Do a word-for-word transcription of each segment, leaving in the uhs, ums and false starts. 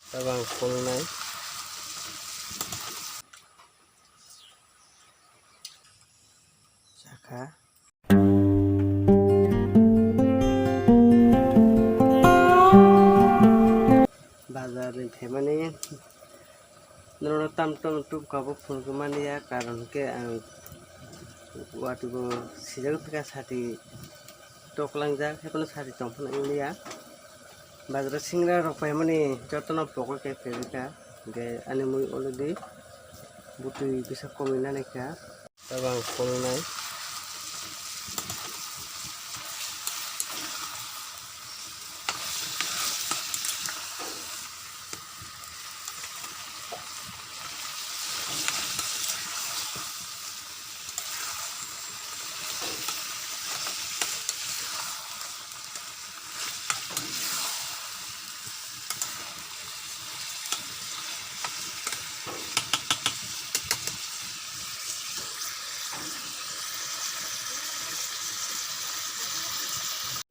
Tabang kolnai. Chakha. Bazar ni phaimani norok tam tam tubka bo phunukmani ya, karon khe ang watwi bo sijak thaka sati toklangjak, haiphano sati tongphano wngya. Bazar o singra rok paimani jotono pogo khe phaikha, hwnkhe ani mui already bwtwi kisa komwi nanai kha. Tabang kolnai.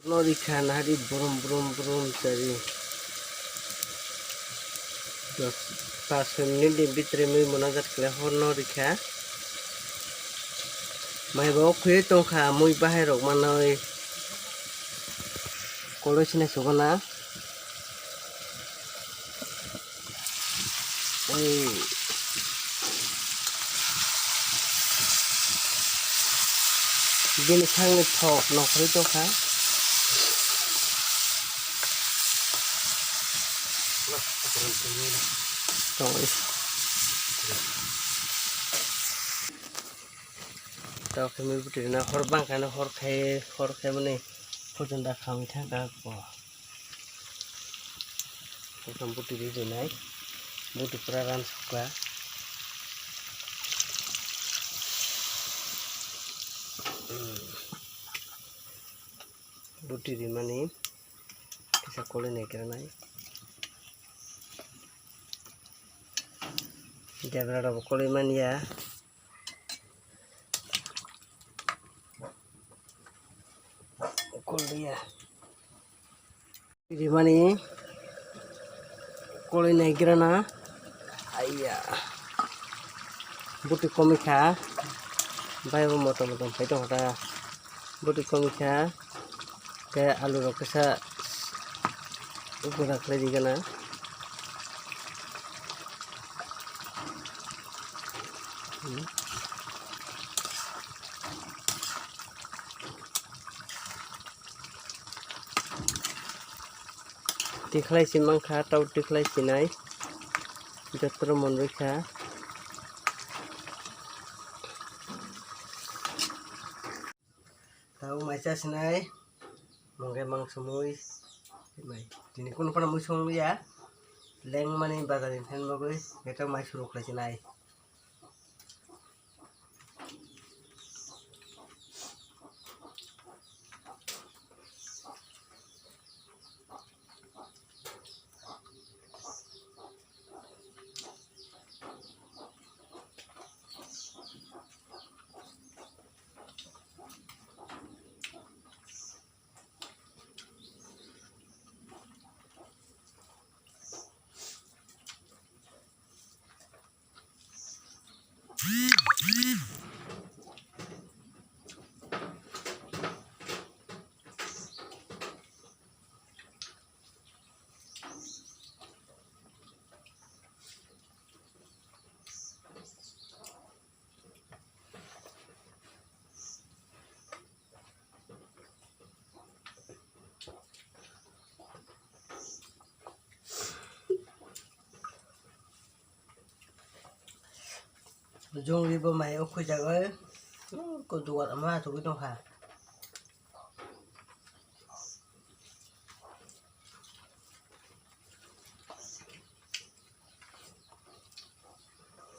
No rikha nahari brum brum brum chari. Dos, pas minute ni bitre mui munajat khle hor no rikha. Mai bo khuyui tongkha mui bahai rok manoi. Koloi sinai sogona. Oi. Bini sangni thok nokhorwi tongkha. Tong. Tok khe mui bwtwi rwna hor bang khe hor khai hor khai mani. Pochon da khamwi thang kha ko. Pochon bwtwi ri rinai. Bwtwi pura ran sukha. Bwtwi rimani kisa koloi nai kira nai. Debra rok bo koloi manya. Koldiya. Rimani koloi nai grana. Aiya. Bwtwi komikha. Bai bo motom motom phai tongkha ta. Bwtwi komikha. Tei alu rok kisa gura khlai di gana. Hmm. Tikhlai si mankha, tau tikhlai sinai. Jotro monrikha. Tau mai cha sinai, mungke mang sumui, mai. Tini kunu phano mui sung ya, leng mani bazar ni phan bagwi, beto mai suru khlai sinai. Jongri bo mai o khujagwi, ko dugar ma tugwi tongkha.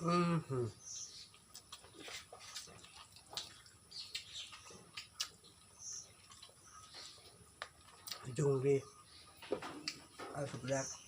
Mhm. Jongri. Aswk jak.